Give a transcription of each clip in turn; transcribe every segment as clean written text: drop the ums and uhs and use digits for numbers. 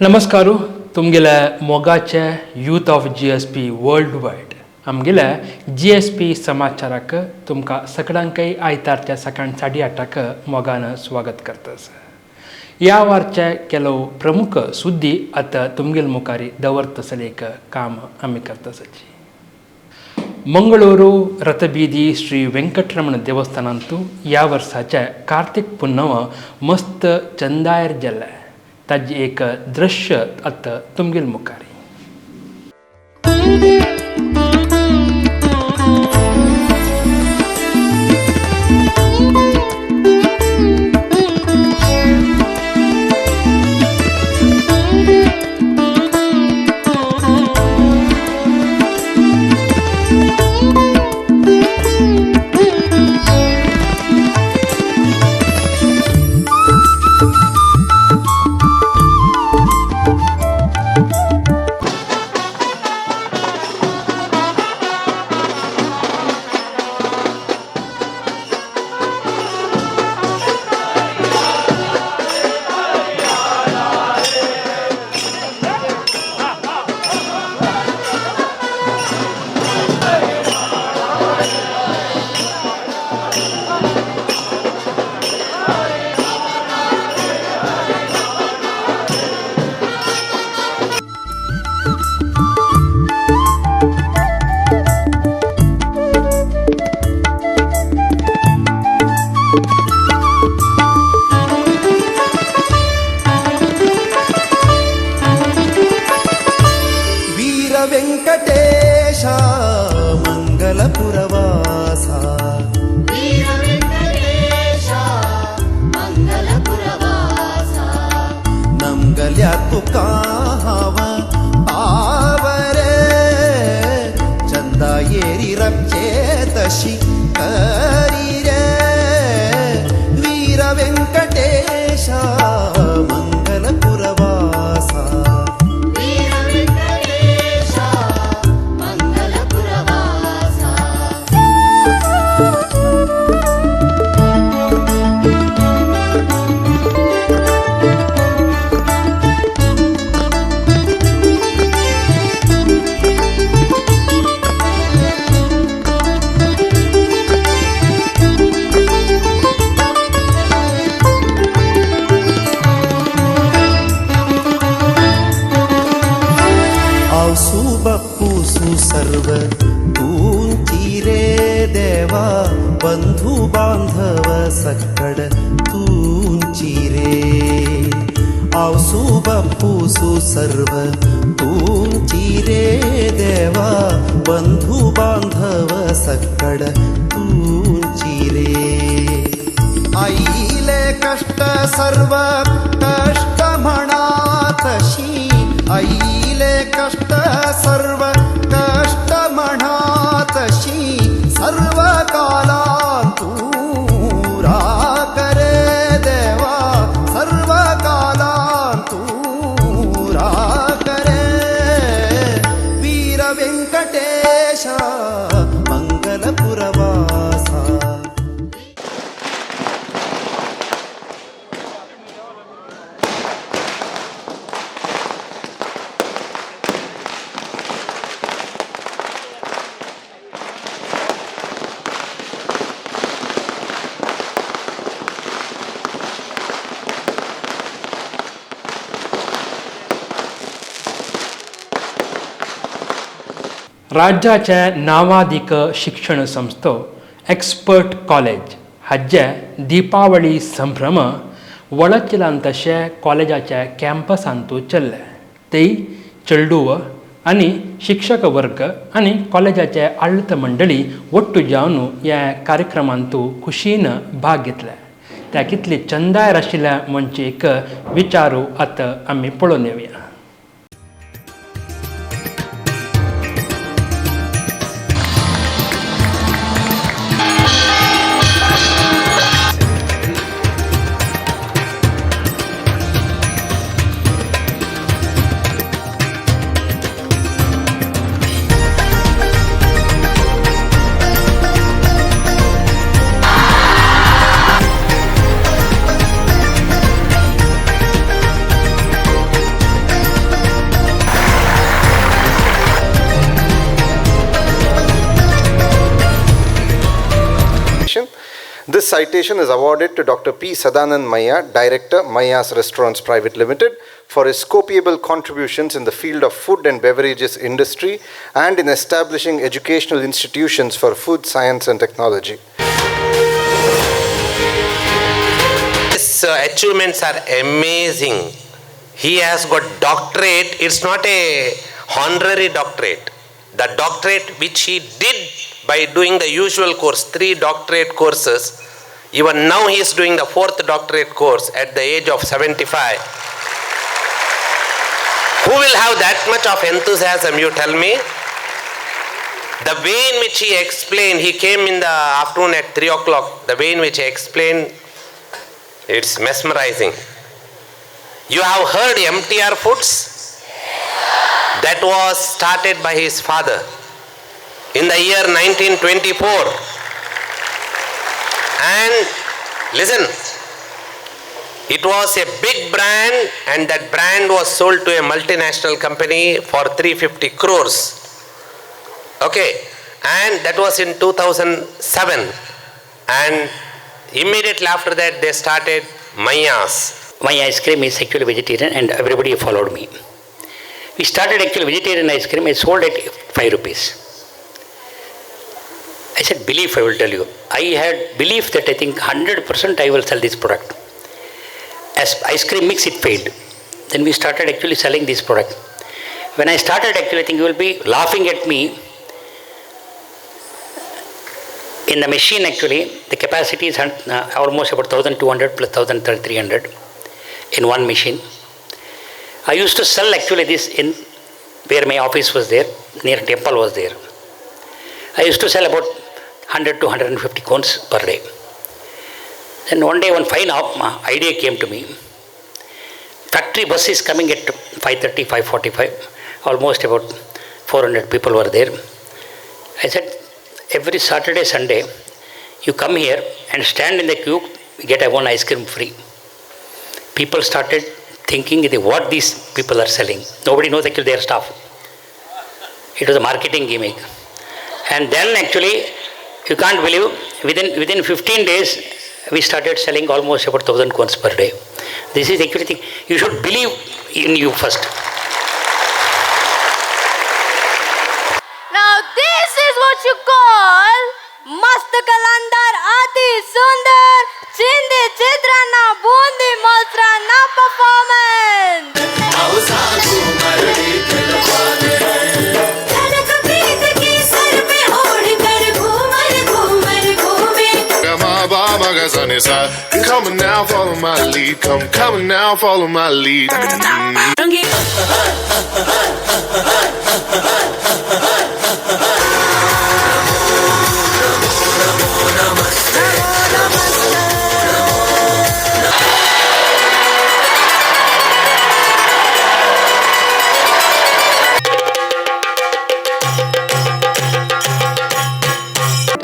नमस्कार तुमगेले मोगाचे youth of G S P world wide आमगेले जी एस पी समाचाराक तुमकां सगळ्यांकय आयतारच्या सकाळ 8:30 मोगान स्वागत करता. ह्या वारचे ಕೆಲವು प्रमुख सुद्दी आतां तुमगेल मुखारी दवरतसले एक काम आमी करतासाची. मंगळुरू रथबीदी श्री वेंकटरमण देवस्थानांतू ह्या वर्साचे कार्तिक पुन्नव मस्त चंदायर जाल्लें ताजें एक दृश्य आतां तुमगेल मुखारी. ವೆಂಕಟೇಶ ಮಂಗಲಪುರವಾಸ, ವೀರ ವೆಂಕಟೇಶ ಮಂಗಲಪುರವಾಸ, ನಮ್ಗಲ್ಯಾತು ಕಾವ ಪಾವರೆ ಚಂದ ಏರಿ ರಕ್ಷೇತಶಿ ಕರಿರೆ. ವೀರ ವೆಂಕಟೇಶ ಮಂಗಲಪುರವಾಸ, ವೀರ ವೆಂಕಟೇಶ ಮಂಗಲಪುರವಾಸ. आवसू बप्पूसू सर्व तुंची रे देवा, बंधू बांधव सक्कड तुंची रे. आवसू बप्पूसू सर्व तुंची रे देवा, बंधू बांधव सक्कड तुंची रे. आईले कष्ट सर्व कष्ट म्हणातशी, आईले कष्ट सर्व कष्ट म्हणातशी, सर्व कालांतू करे देवा, सर्व कालांतू करे. वीर वेंकटेश मंगलपुरवासा. राज्याचे नावादीक शिक्षण संस्थो एक्सपर्ट कॉलेज हाजे दीपावळी संभ्रम वळचिलान तशे कॉलेजाच्या कॅम्पसांतू चल्ले. ते चेडूव आनी शिक्षक वर्ग आनी कॉलेजाचे आडळीत मंडळी ಒಟ್ಟು जावन ह्या कार्यक्रमांतू खुशीन भाग घेतले. त्या कितली चंदायर आशिल्ल्या म्हणजे एक विचारू आतां आमी पळोवन येवया. citation is awarded to Dr. P. Sadanand Maya, Director, Maya's Restaurants Private Limited, for his copiable contributions in the field of food and beverages industry and in establishing educational institutions for food science and technology. His achievements are amazing. He has got doctorate. It's not a honorary doctorate. The doctorate which he did by doing the usual course, 3 doctorate courses. Even now he is doing the 4th doctorate course at the age of 75. Who will have that much of enthusiasm, you tell me? The way in which he explained, he came in the afternoon at 3 o'clock. The way in which he explained, it's mesmerizing. You have heard MTR Foods? That was started by his father in the year 1924. And listen, it was a big brand, and that brand was sold to a multinational company for 350 crores. Okay, and that was in 2007. And immediately after that, they started Maya's. My ice cream is actually vegetarian, and everybody followed me. We started actually vegetarian ice cream. I sold at 5 rupees. I said, belief, I will tell you. I had belief that I think 100% I will sell this product. As ice cream mix, it failed. Then we started actually selling this product. When I started actually, I think you will be laughing at me. In the machine actually, the capacity is almost about 1,200 plus 1,300 in one machine. I used to sell actually this in where my office was there, near temple was there. I used to sell about 100 to 150 cones per day. Then one day one fine idea came to me. Factory bus is coming at 5:30, 5:45. Almost about 400 people were there. I said, every Saturday, Sunday, you come here and stand in the queue, get a one ice cream free. People started thinking what these people are selling. Nobody knows actually their staff. It was a marketing gimmick. And then actually, you can't believe, within 15 days, we started selling almost about 1,000 cones per day. This is actually thing. You should believe in you first. Now this is what you call Mast Kalandar Ati Sundar Chindi Chitrana Bundi Mosrana performance. Come on now, follow my lead. Come on now, follow my lead.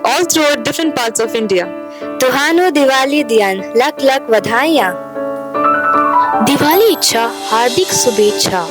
All throughout different parts of India. तुहानो Diwali दियान लख लख बधाइयाँ। दिवाली इच्छा हार्दिक शुभेच्छा।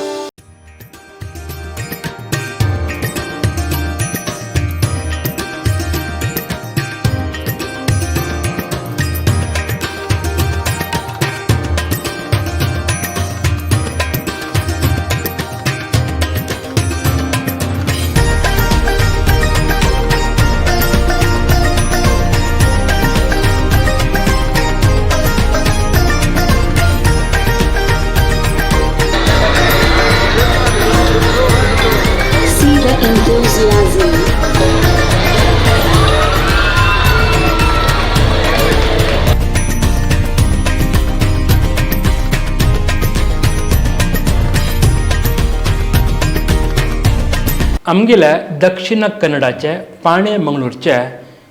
आमगेल्या दक्षिण कन्नडाचे पाणे मंगळूरचे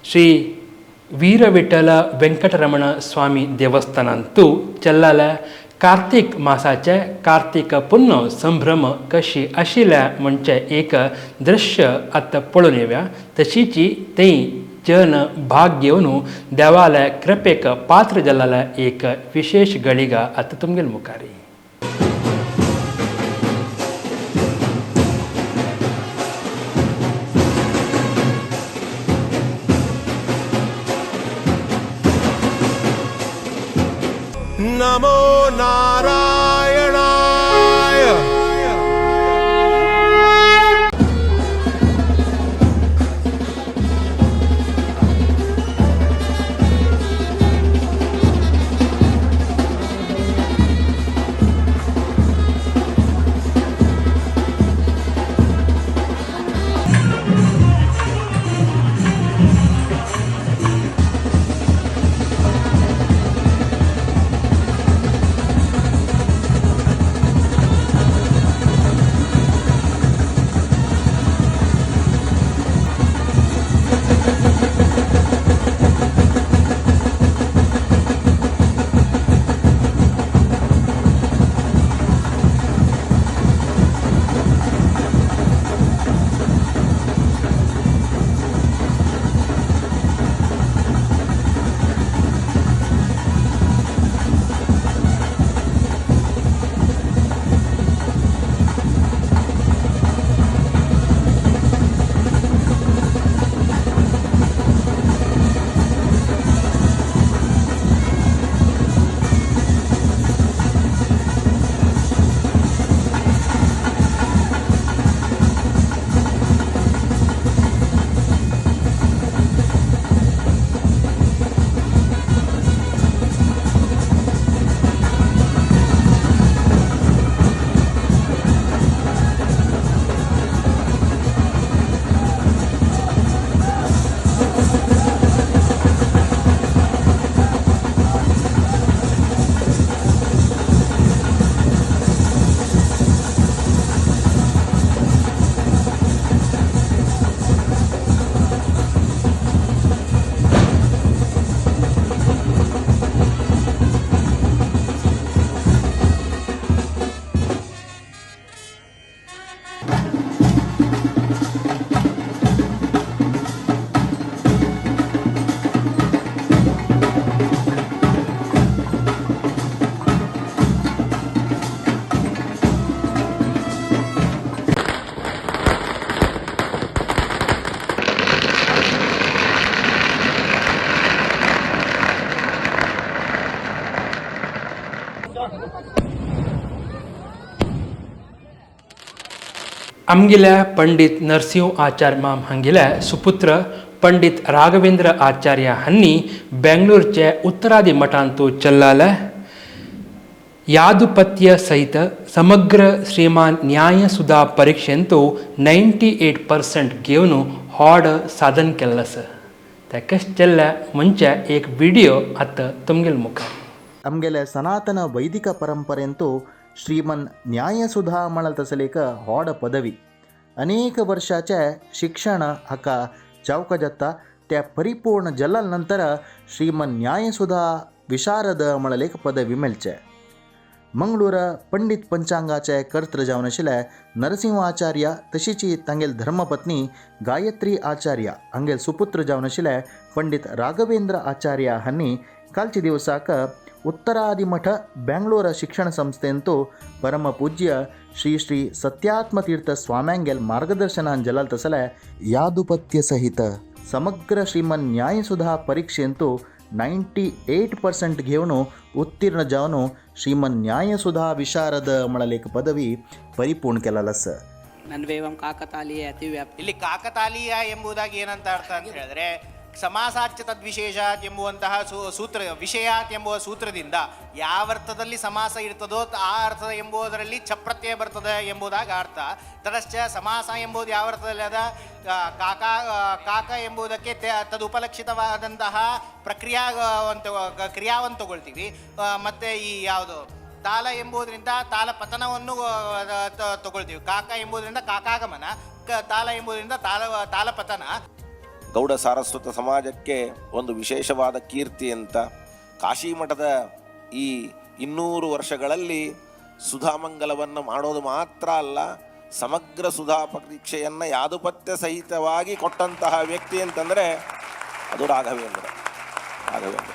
श्री वीरविठ्ठल वेंकटरमण स्वामी देवस्थानांतू चल्लाल्या कार्तीक मासाचे कार्तीक पुण्य संभ्रम कशी आशिल्ल्या म्हणचे एक दृश्य आतां पळोवन येवया. तशीची थंय जन भाग घेवन देवाल्या कृपेक पात्र जाल्ल्या एक विशेश घडिगा आतां तुमगेल मुखारी. Namo Narayanaya. आमगेल्या पंडित नरसिंह आचार्य माम हांगेल्या सुपुत्र पंडित राघवेंद्र आचार्य हांणी बेंगलोरचे उत्तरादी मठांतू चल्लाले यादुपत्य सहित समग्र श्रीमान न्यायसुधा परीक्षेंतू 98% घेवन होड साधन केल्लें आसा. तेकच चल्ल्या म्हणजे एक व्हिडिओ आतां तुमगेल मुखार. आमगेले सनातन वैदिक परंपरेंतू श्रीमन न्यायसुधा म्हणल तसलेक होड पदवी अनेक वर्षाचे शिक्षण हाका जावका जाता त्या परिपूर्ण जल्ल नंतर श्रीमन न्यायसुधा विशारद म्हणलेक पदवी मेळचे. मंगळूर पंडित पंचांगाचे कर्तृ जावन आशिल्ले नरसिंह आचार्य तशीची तांगेल धर्मपत्नी गायत्री आचार्य हांगेल सुपुत्र जावन आशिल्ले पंडित राघवेंद्र आचार्य हांणी कालचे दिवसाक उत्तरादिमठ बेंगलोर शिक्षण संस्थेंतू परमपूज्य श्री श्री सत्यात्मतीर्थ स्वाम्यांगेल मार्गदर्शनान जलाल तसले यादुपत्य सहित समग्र श्रीमन न्यायसुधा परीक्षेंतू 98% घेवन उत्तीर्ण जावन श्रीमन न्यायसुधा विशारद म्हणलेक पदवी परिपूर्ण केलेलो आसा. ನನ್ವೇವಂ ಕಾಕತಾಳೀಯ ಅತಿವ್ಯಾಪ್ತಿ. ಇಲ್ಲಿ ಕಾಕತಾಳೀಯ ಎಂಬುದಾಗಿ ಏನಂತ ಅರ್ಥ ಅಂತ ಹೇಳಿದ್ರೆ ಸಮಾಸಾಚ್ಯ ತದ್ವಿಶೇಷಾತ್ ಎಂಬುವಂತಹ ಸೂತ್ರ ವಿಷಯಾತ್ ಎಂಬುವ ಸೂತ್ರದಿಂದ ಯಾವ ಅರ್ಥದಲ್ಲಿ ಸಮಾಸ ಇರ್ತದೋ ಆ ಅರ್ಥದ ಎಂಬುದರಲ್ಲಿ ಚಪ್ರತ್ಯಯ ಬರ್ತದೆ ಎಂಬುದಾಗಿ ಅರ್ಥ. ತದಶ್ಚ ಸಮಾಸ ಎಂಬುದು ಯಾವ ಅರ್ಥದಲ್ಲಿ ಅದ ಕಾಕ ಕಾಕ ಎಂಬುದಕ್ಕೆ ತದುಪಲಕ್ಷಿತವಾದಂತಹ ಕ್ರಿಯಾವನ್ನು ತಗೊಳ್ತೀವಿ. ಮತ್ತು ಈ ಯಾವುದು ತಾಲ ಎಂಬುದರಿಂದ ತಾಲ ಪತನವನ್ನು ತಗೊಳ್ತೀವಿ. ಕಾಕ ಎಂಬುದರಿಂದ ಕಾಕಾಗಮನ, ತಾಲ ಎಂಬುದರಿಂದ ತಾಲಪತನ. ಗೌಡ ಸಾರಸ್ವತ ಸಮಾಜಕ್ಕೆ ಒಂದು ವಿಶೇಷವಾದ ಕೀರ್ತಿ ಅಂತ ಕಾಶಿಮಠದ ಈ 200 ವರ್ಷಗಳಲ್ಲಿ ಸುಧಾಮಂಗಲವನ್ನು ಮಾಡೋದು ಮಾತ್ರ ಅಲ್ಲ, ಸಮಗ್ರ ಸುಧಾ ಪರೀಕ್ಷೆಯನ್ನು ಯಾದುಪತ್ಯ ಸಹಿತವಾಗಿ ಕೊಟ್ಟಂತಹ ವ್ಯಕ್ತಿ ಅಂತಂದರೆ ಅದು ರಾಘವೇಂದ್ರ. ರಾಘವೇಂದ್ರ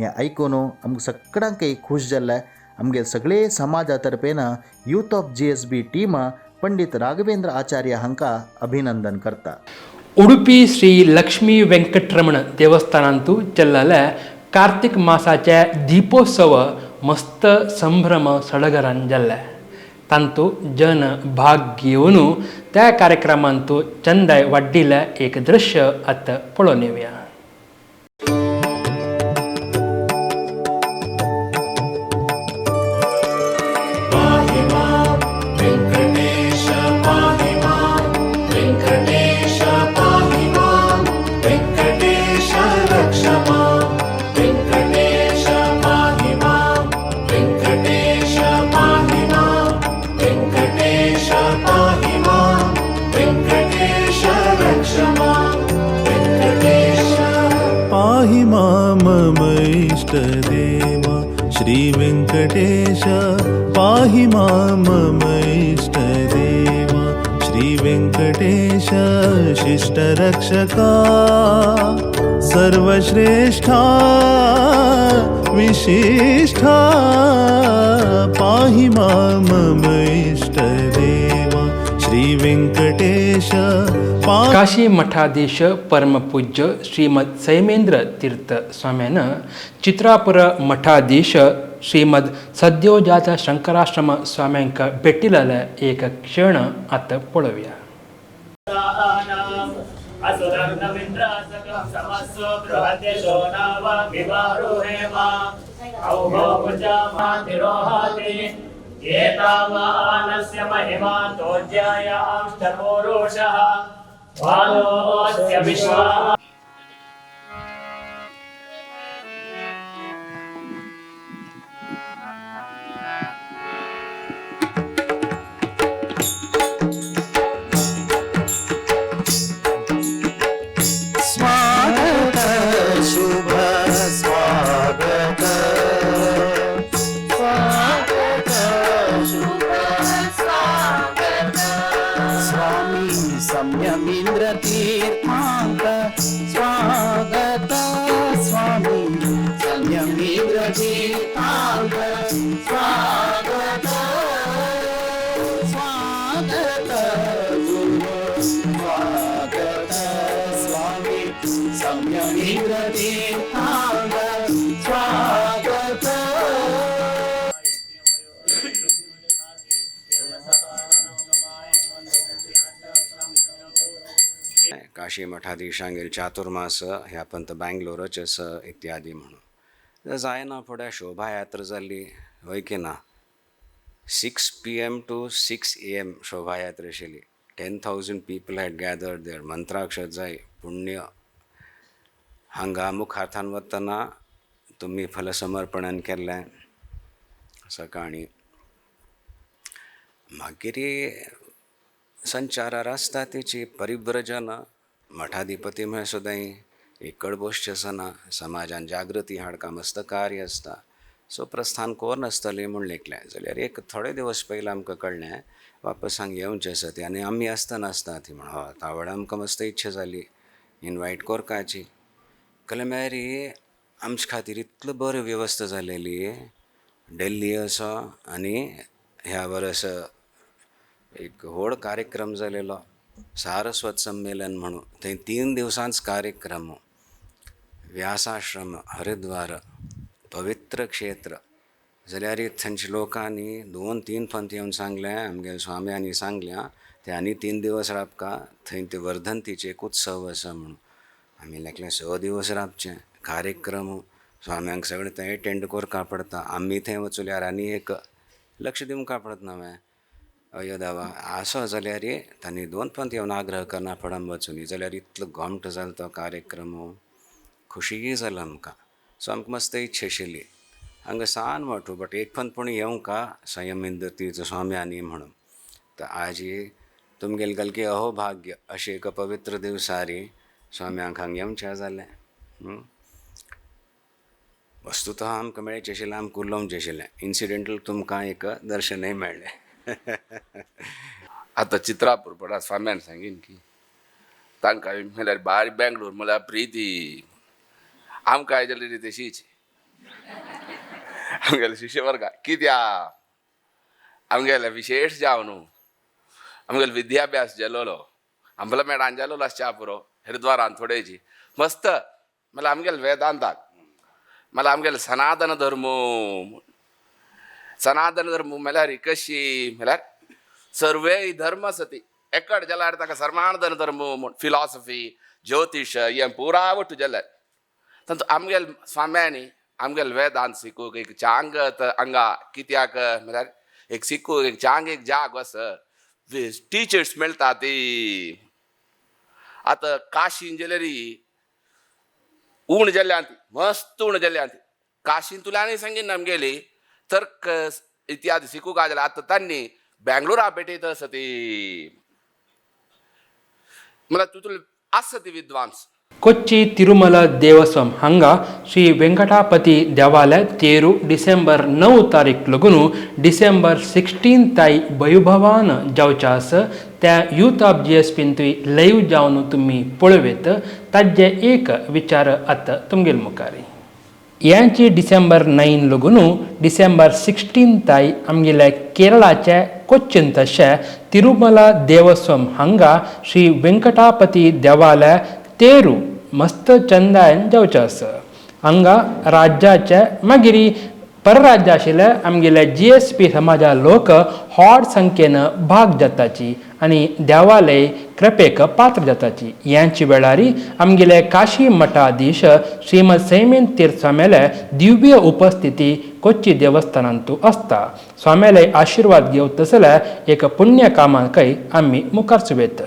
हें आयकून आमकां सगळ्यांकय खूश जाल्लें. आमगे सगळे समाजा तर्फेन youth of GSB team Pandit Raghavendra Acharya हांकां अभिनंदन करता. उडुपी श्री लक्ष्मी वेंकटरमण देवस्थानांतू चल्लले कार्तिक मासाचे दीपोत्सव मस्त संभ्रम सडगरान जाल्ले. तांतू जन भाग घेवन त्या कार्यक्रमांतू चंदाय वाड्डिले एक दृश्य आतां पळोवन येवया. देवा श्री वेंकटेश पाहि मां मम इष्टदेवा श्री वेंकटेश शिष्टरक्षका सर्वश्रेष्ठा विशिष्ठा पाहि मां मम इष्टदेवा श्री वेंकटेश. काशी मठाधीश परमपूज्य श्रीमद सैमेंद्र तीर्थ स्वाम्यान चित्रापुर मठाधीश श्रीमद सद्योजात शंकराश्रम स्वाम्यांक भेटिलेले एक क्षण आतां पळोवया. स्वागत शुभ स्वागत स्वागत शुभ स्वागत स्वामी संयमींद्र तीर्थांक स्वागत स्वामी संयमींद्र तीर्थांक स्वागत स्वागत स्वागत स्वामी संयमींद्र तीर्थांक स्वागत. काशी मठाधीशांगेर चातुर्मास ह्या पंत बँगलोरच आसा इत्यादी म्हणून जायना फुडें शोभायात्रा जाली हय की ना. 6 PM to 6 AM शोभायात्रा आशिल्ली. 10,000 people had gathered there. मंत्राक्षर जाय पुण्य हांगा मुखार्थान वतना तुमी फलसमर्पण केल्लें सकाळीं. मागीर संचारार आसता तेची परिव्रजन मठाधिपती म्हळ्यार सुद्दां एकड बसचें आसना. समाजान जागृती हाडका मस्त कार्य आसता. सो प्रस्थान कोर नासतलें म्हूण लेखलें जाल्यार एक थोडे दिवस पयलीं आमकां कळ्ळें वापस हांगा येवचें आसा ती आनी आमी आसतना आसता ती म्हण हय तावळ आमकां मस्त इच्छा जाली इनवायट करपाची. कळ्ळें मागीर आमचे खातीर इतलो बरी वेवस्था जालेली दिल्ली आसा आनी ह्या वर्स एक व्हड कार्यक्रम जालेलो सारस्वत संमेलन म्हणून थंय 3 दिवसांच कार्यक्रम. व्यासाश्रम हरिद्वार पवित्र क्षेत्र जाल्यार थंयच्या लोकांनी 2-3 पंथ येवन सांगलें आमगे स्वाम्यांनी सांगल्या ते आनी 3 दिवस राबका थंय ते वर्धंतीचे एक उत्सव आसा म्हणून. आमी लेखलें 6 दिवस राबचें कार्यक्रम स्वाम्यांक सगळें थंय एटेंड करपा पडटा. आमी थंय वचल्यार आनी एक लक्ष दिवंक पडत ना अयो देवा आसो जाल्यार तांणी 2 पंथ येवन आग्रह करना पडम वचून जाल्यार इतलो गोमटो जालो तो कार्यक्रम. खुशीय जालो आमकां. सो आमकां मस्त इच्छा आशिल्ली हांगा सान मठ बट एक पंथ पूण येवंका संयमेंद्र तीर्थ स्वाम्यांनी म्हणून. तर आजी तुमगेले गलके अहोभाग्य अशें एक पवित्र दिवसारी स्वाम्यांक हांगा येवचें जालें. वस्तुतः आमकां मेळचें आशिल्लें आमकां उलोवचें आशिल्लें. इन्सिडेंटल तुमकां एक दर्शनय मेळ्ळें. आतां चित्रापूर पडा स्वाम्यान सांगीन की तांकां म्हणल्यार बारीक बेंगलोर म्हणल्यार प्रिती आमकां जाल्यार तशीच आमगेले शिष्यवर्ग कित्या आमगेले विशेष जावन आमगेले विद्याभ्यास जालोलो अंबलमेडान जालोलो आसच्या पुरो हरिद्वारान थोडेची मस्त मला आमगेले वेदांताक मला आमगेले सनातन धर्म सनातन धर्म म्हळ्यार कशी म्हळ्यार सर्वे धर्म सती एकड जाल्यार ताका सर्मानधन धर्म म्हूण फिलॉसफी ज्योतिश हें पुरा वट्टू जाल्यार तातूंत आमगेले स्वाम्यांनी आमगेले वेदांत शिकूंक एक चांग हांगा कित्याक म्हळ्यार एक शिकूंक एक चांग एक जाग आसा टिचर्स मेळटा ती आतां काशीन जाल्यार उण जाल्या ती मस्त उण जाल्या ती काशीन तुल्यानी सांगीन आमगेली तर्क इत्यादी शिकूंक जाल्यार आतां तांणी बेंगलोरा भेटयत आसा ती म्हळ्यार तितून आसा ती विद्वांस. कोच्ची तिरुमल देवस्वम हांगा श्री वेंकटापती देवालय 13 डिसेंबर 9 तारीख लगून डिसेंबर 16 ताई वैभवान जावचें आसा. त्या यूथ ऑफ जी एस पींतूय लायव्ह जावन तुमी पळोवयेत. ताजे एक विचार आतां तुमगेले मुखार. यांची डिसेंबर 9 लगून डिसेंबर 16 ताई आमगेल्या केरळाचे कोच्चीन तशें तिरुमला देवस्वम हांगा श्री वेंकटापती देवालय 13 मस्त चंदायन जावचें आसा. हांगा राज्याचे मागीर परराज्य आशिल्ले आमगेले जी एस पी समाजा लोक व्हड संख्येन भाग जाताची आनी देवालय कृपेक पात्र जाताची. ह्यांची वेळार आमगेले काशी मठाधीश श्रीमद सैमेन तीर्थ स्वाम्याले दिव्य उपस्थिती कोच्ची देवस्थानांतू आसता. स्वाम्याले आशिर्वाद घेवन तसले एक पुण्य कामाकय आमी मुखार सुवेत.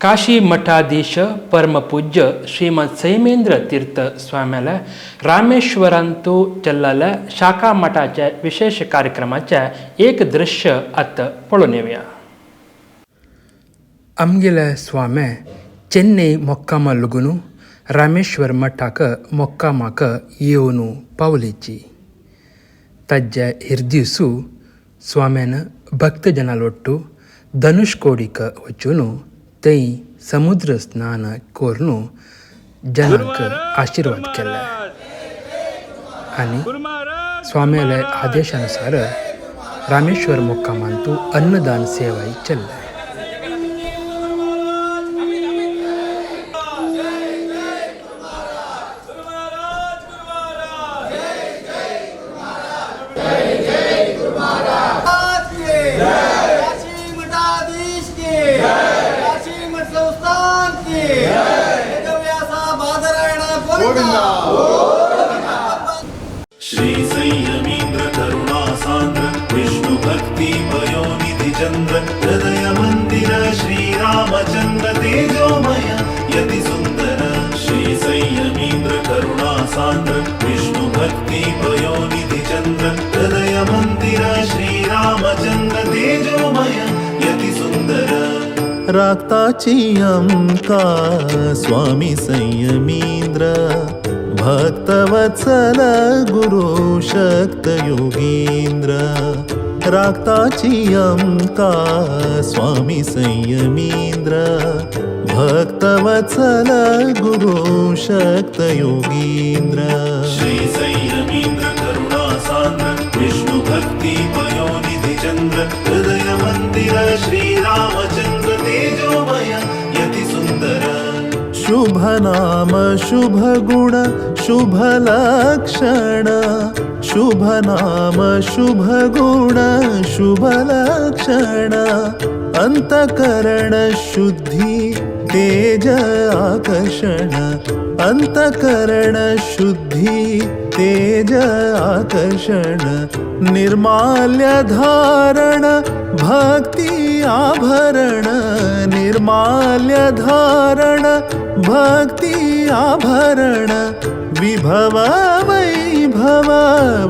काशी मठाधीश परमपूज्य श्रीमद सैमेंद्र तीर्थ स्वाम्याले रामेश्वरांतू चल्लले शाखा मठाचे विशेष कार्यक्रमाचे एक दृश्य आतां पळोवन येवया. आमगेले स्वामे चेन्नई मोक्कामा लगून रामेश्वर मठाक मोक्कामाक येवन पावलेची. ताज्या हिरदिसू स्वाम्यान भक्तजना लोट्टू धनुषकोडीक वचून थंय समुद्र स्नान करून जनांक आशिर्वाद केले आनी स्वाम्याले आदेशानुसार रामेश्वर मुक्कामांतू अन्नदान सेवाय चल्ले. श्री संयमीन्द्र करुणा सान्द्र विष्णु भक्ति पयोनिधि चंद्र हृदय मंदिर श्री रामचंद्र तेजोमय यति सुंदर. श्री संयमीन्द्र करुणा सान्द्र विष्णु भक्ति पयोनिधि चंद्र हृदय मंदिर श्री रामचंद्र तेजोमय यति सुंदर. राक्ताची अमका स्वामी संयमीन्द्र भक्तवत्सल गुरु शक्त योगींद्र. राक्ताची अमका स्वामी संयमींद्र भक्तवत्सल गुरु शक्त योगींद्र. श्री संयमींद्र करुणा सान्द्र विष्णु भक्ति पयोनिधि चंद्र हृदय मंदिर श्री रामचंद्र तेजोमय यति सुंदर. शुभ नाम शुभ गुण शुभ लक्षण शुभ नाम शुभ गुण शुभ लक्षण अंतकरण शुद्धि तेज आकर्षण अंतकरण शुद्धि तेज आकर्षण निर्माल्य धारण भक्ति आभरण निर्माल्य धारण भक्ति आभरण विभव वैभव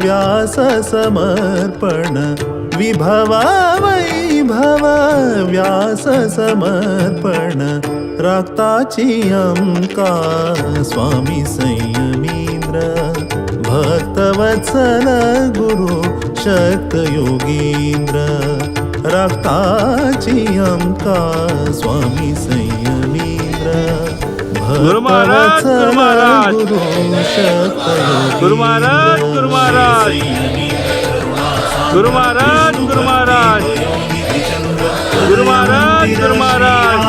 व्यास समर्पण विभव वैभव व्यास समर्पण. राक्ताची अमका स्वामी संयमींद्र भक्तवत्सल गुरु शक्त योगींद्र. राखताची आमकां स्वामी संयमींद्र. गुरु महाराज, गुरु महाराज. गुरु शक्त गुरु महाराज, गुरु महाराज. गुरु महाराज, गुरु महाराज. गुरु महाराज, गुरु महाराज.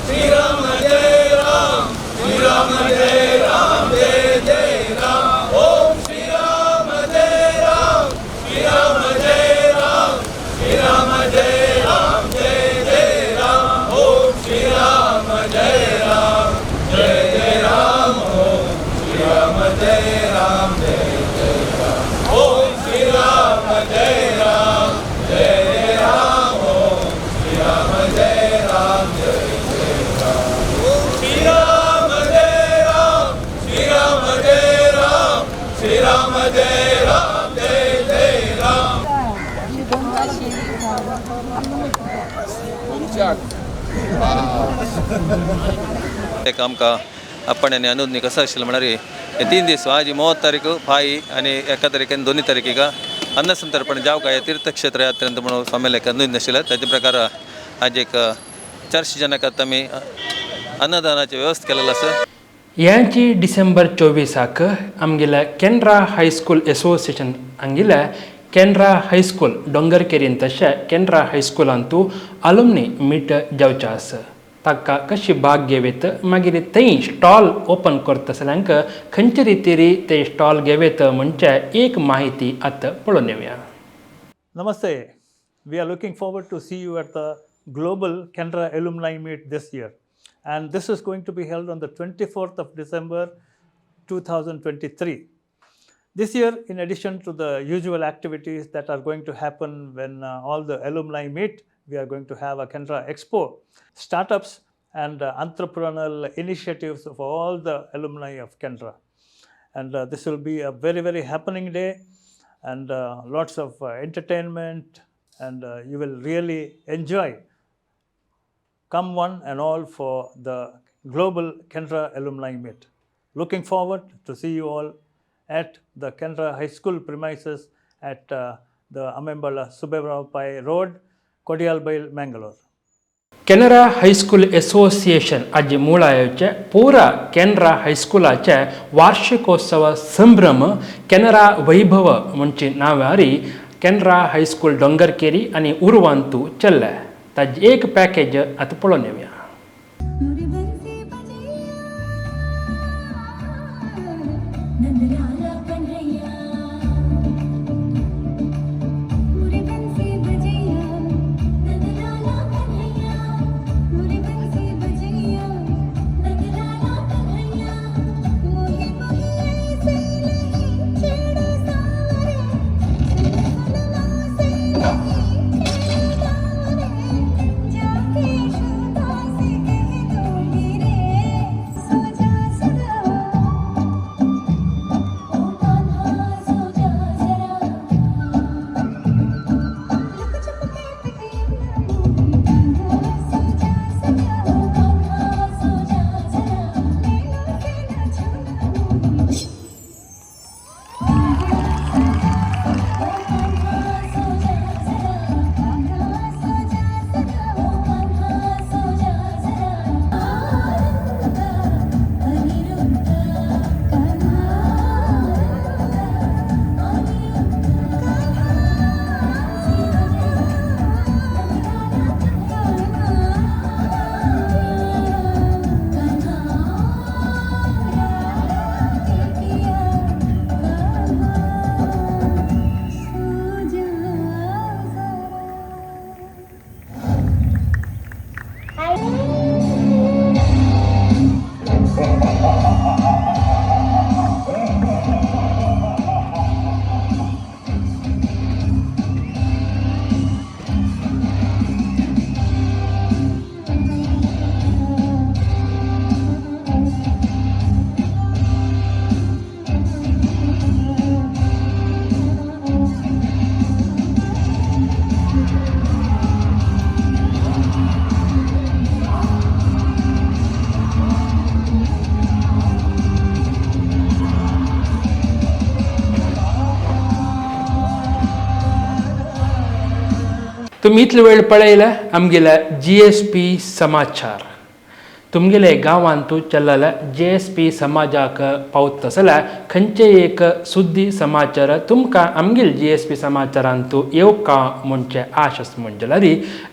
श्रीराम जय राम, श्रीराम जय राम, जय जय राम. ओम श्रीराम जय राम, श्रीराम जय राम, श्रीराम जय राम, जय जय राम. ओम श्रीराम जय राम, जय जय राम. ओम श्रीराम जय राम, जय जय राम. ओम श्रीराम जय राम, जय जय राम. ओम श्रीराम जय राम, जय जय राम. ओम श्रीराम जय राम, श्रीराम जय राम, श्रीराम जय राम, जय जय राम. एक आमकां आपण आनी अनुज्ञ कसो आशिल्लो म्हणल्यार हे 3 दीस आज 30 तारीख फाय आनी 1 तारीख आनी 2 तारखेक अन्नसंतर्पण जावं काय तीर्थक्षेत्र यात्रेंत म्हणून स्वामीले एक अनुज्ञ आशिल्लें. ताचे प्रकार आज एक 400 जणांक आतां आमी अन्नदानाची व्यवस्था केलेली आसा. यांची डिसेंबर 24 आमगेल्या केनरा हायस्कूल एसोसिएशन हांगेल्या केनरा हायस्कूल डोंगरकेरीन तशें केनरा हायस्कुलांतू आलुमनी मीट जावचें आसा. ताका कशी भाग घेवेत मागीर थंय स्टॉल ओपन करता जाल्यार खंयचे रितीरी ते स्टॉल घेवेत म्हणजे एक माहिती आतां पळोवन येवया. Namaste. We are looking forward to see you at the Global Canara Alumni Meet this year. And this is going to be held on the 24th of December 2023. This year, in addition to the usual activities that are going to happen when all the alumni meet, we are going to have a Canara Expo, startups and entrepreneurial initiatives of all the alumni of Canara. And this will be a very, very happening day and lots of entertainment, and you will really enjoy. Come one and all for the Global Canara Alumni Meet. Looking forward to see you all at the Canara High School premises at the Amembala Subbarao Pai Road, Kodialbail, Mangalore. Canara high school association आज मुळाचे पुरा केनरा हायस्कुलाचे वार्षिकोत्सव संभ्रम केनरा वैभव म्हणजे नांवारी Canara high school डोंगरकेरी आनी उर्वांतू चल्ले. ताजी एक पॅकेज आतां पळोवन येवया. Oh, तुमी इतलो वेळ पळयले आमगेले जी एस पी समाचार. तुमगेले गांवांतू चल्लले जी एस पी समाजाक पावत जाल्यार खंयचे एक सुद्दी समाचार तुमकां आमगेले जी एस पी समाचारांतू येवका म्हणचे आश आसा म्हण जाल्यार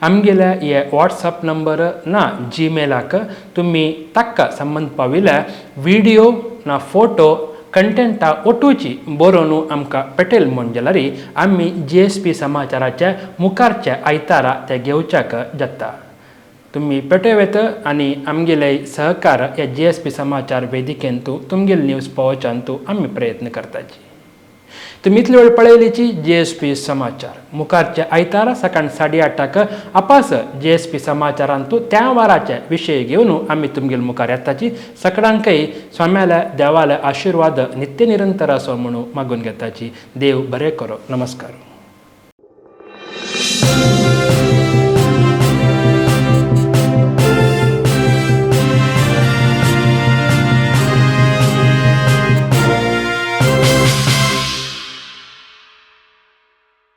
आमगेले हे वॉट्सएप नंबर ना जीमेलाक तुमी ताका संबंद पाविल्ले व्हिडियो ना फोटो कंटेंटा ओटूची बरोवन आमकां पेटेल म्हण जाल्यार आमी जी एस पी समाचाराचे मुखारचे आयतारा ते घेवच्याक जाता. तुमी पेटोवं आनी आमगेले सहकार ह्या जी एस पी समाचार वेदिकेंतू तुमगेले न्यूज पावोवच्यातू आमी प्रयत्न करताची. तुमी इतले वेळ पळयलीची जी एस पी समाचार. मुखारचे आयतारा सकाळ 8:30 आपास जी एस पी समाचारांतू त्या वाराचे विशय घेवन आमी तुमगेले मुखार येताची. सगळ्यांकय स्वाम्याल्या देवाल्या आशिर्वाद नित्य निरंतर असो म्हणून मागून घेताची. देव बरें करो. नमस्कार.